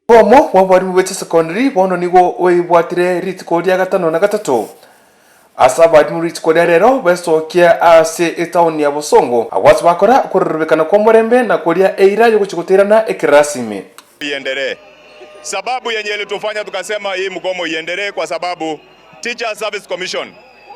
Obomo bw'abarimu be chisekondari bono nigo oibwatire rituko ria gatano na gatato. Ase abarimu rituko ria rero besokia ase etaoni ya Bosongo, agwo ase bakora okororobekana kw'omorembe na koria eira y'ogochia goteerana ekerasi ime. Iendelee. Sababu yenye ilitufanya tukasema hii mgomo iendelee kwa sababu Teachers Service Commission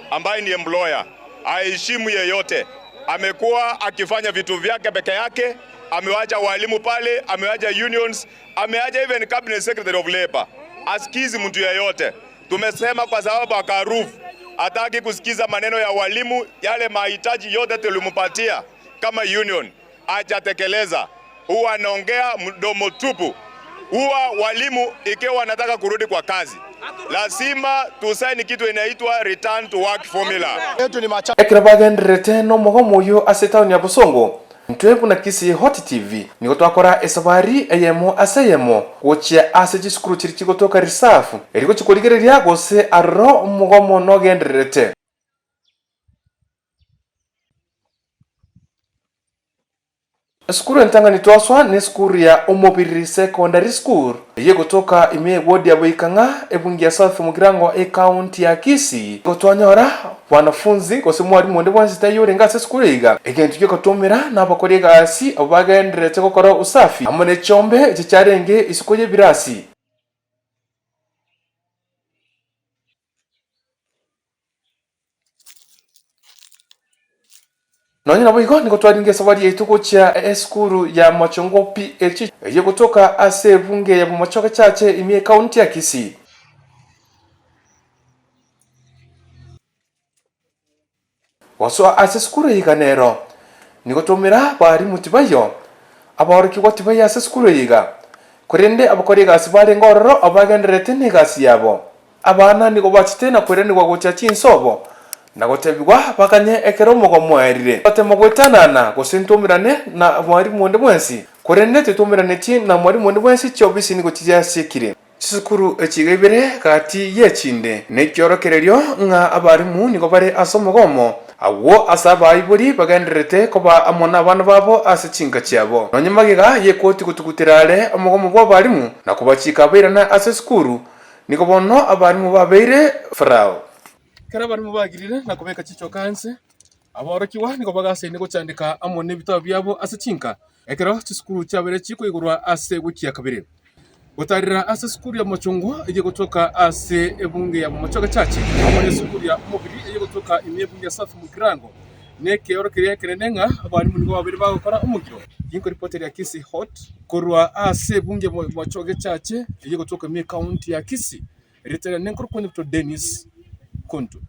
ambaye ni employer haheshimu yeyote. Amekuwa akifanya vitu vyake peke yake, amewacha walimu pale, amewacha unions, ameacha even cabinet secretary of labor. Asikizi mtu yeyote. Tumesema kwa sababu akarufu hataki kusikiza maneno ya walimu, yale mahitaji yote tulimpatia kama union hajatekeleza. Huwa anaongea mdomo tupu. Huwa walimu ikiwa wanataka kurudi kwa kazi, lazima tusaini kitu inaitwa return to work formula. Ekero bagendererete nomogomo oyio ase etaoni ya Bosongo, intwe buna Kisii Hot TV nigo twakora esabari eyemo ase eyemo gochia ase chisukuru chiria chigotoka reserve erio gochia korigereria gose aroro omogomo nogendererete. Esukuru entang'ani twaswa nesukuru ya Omobiriri Secondary School eyio egotoka ime y'ewodi ya Boikang'a, ebunge ya South Mugirango ecounty ya Kisii. Igo twanyora wanafunzi gose mwalimu onde bwensi taiyo orenge ase esukuru eyeiga. Egento gi'ogotomera nabakori egasi abwo bagendererete gokora usafi amo ne chiombe echi chiarenge isiko y'ebirasi. Nonya naboigo nigo twaringa esabari yaito gochia esukuru ya Machongo PH eyio egotoka ase ebunge ya Bomachoge Chache ime ekaunti ya Kisii. Gosoa ase esukuru eye iga nero, nigo twomera abarimu tibaiyo, abaorokigwa tibaiyo ase esukuru eye iga, korende abakori egasi barenge ororo abwo bagendererete negasi yabo. Abana nigo bachete na koiranigwa gochia chinsobo, na gotebigwa baganye ekero omogomo oerire. Batema goetanana, gose ntwomerane na mwarimu onde bwensi, korende titwomeraneti na mwarimu onde bwensi, chiofisi nigo chiasiekire. Chisukuru echi iga ibere gati y'echinde nekiorokererio ng'a abarimu nigo bare ase omogomo, agwo ase abaibori bagendererete koba amo nabana babo ase chinka chiabo. Nonya magega y'ekoti gotugutera are omogomo bw'abarimu na kobachika bairane ase esukuru, nigo bono abarimu babeire Farao. Ekero abarimu bagirire na kobeka chichoka inse, aborokigwa nigo bagasaine gochandeka amo nebitabo biabo ase chinka, ekero chisukuru chiabeire chikoigorwa ase ewiki ya kabere. Gotarera ase esukuru ya Mochungwa eyio egotoka ase ebunge ya Bomachoge Church amo nesukuru ya Omobiri eyio egotoka ime y'ebunge ya South Mugirango, nekeoro keria ekenene ng'a abarimu nigo babeire bagokora omogiro. Ginkoripoteria Kisii Hot korwa ase ebunge ya Bomachoge Church eyio egotoka ime y'ecounty ya Kisii, erieta riane nkorokwa Dennis Kontu.